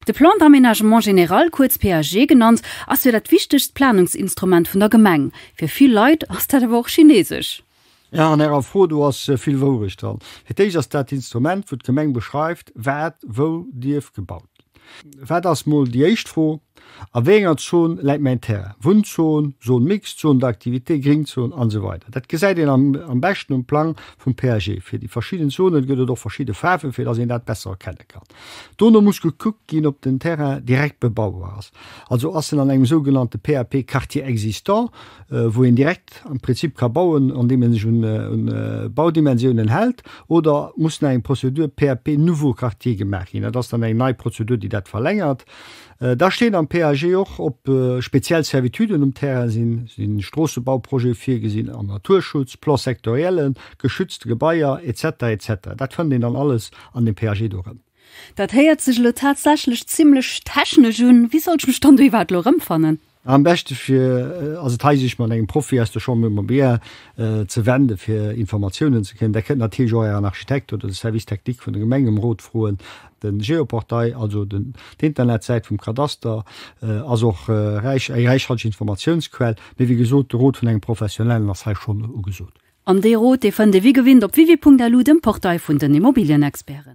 De Plan d'aménagement général, kuerz PAG genannt, ass jo dat wichtegst Planungsinstrument vun der Gemeng. Fir vill Leit ass dat awer och Chinesesch. Jo, an Ärer Fro do ass vill Wourecht dran. Fir d'éischt ass dat d'Instrument, wou d'Gemeng beschreift, wat wou dierf gebaut ginn. Wat ass mol déi éischt Fro, A wéi enger Zon läit mäin Terrain? Wunnzon, Zone mixte, Zone d'activité, Gringzon an esou weider. Dat gesäit een am beschten um Plang vum PAG. Fir déi verschidden Zonen gëtt et och verschidde Faarwen, fir dass een dat besser erkenne kann. Dono muss gekuckt ginn, ob den Terrain direkt bebaubar ass. Also ass en an engem sougenannte PAP Quartier existant, wou een direkt am Prinzip ka bauen, andeem ee sech un Baudimensiounen hält, oder muss nach eng Prozedur PAP Nouveau Quartier gemaach ginn. Dat ass dann eng nei Prozedur, déi dat verlängert. Da steet am PAG och, ob speziell Servituden um Terrain sinn, sinn Stroossebauprojete virgesinn am Naturschutz, Plan sectoriellen, geschützte Gebaier, etc. Etc. Dat fënnt een dann alles an dem PAG do erëm. Dat héiert sech elo tatsächlech zimlech technesch un. Wéi soll ech mech dann do iwwerhaapt elo erëmfannen? Am beschte fir ass et hei sech mat engem Profi aus der Chambre immobilière ze wende fir Informatiounen ze kréien. Der kënnt natierlech och Ären Architekt oder de Service technique vun der Gemeng ëm Rot froen. De Geoportail, also den d'Internetsäit vum Kadaster, ass och räich eng räichhalteg Informatiounsquell. Mee wéi gesot, de Rot vun engem Professionellen ass hei schonn ugesot. An dee Rot, dee fënnt ee wéi gewinnt op www.lu, dem Portail vun den Immobilienexperten.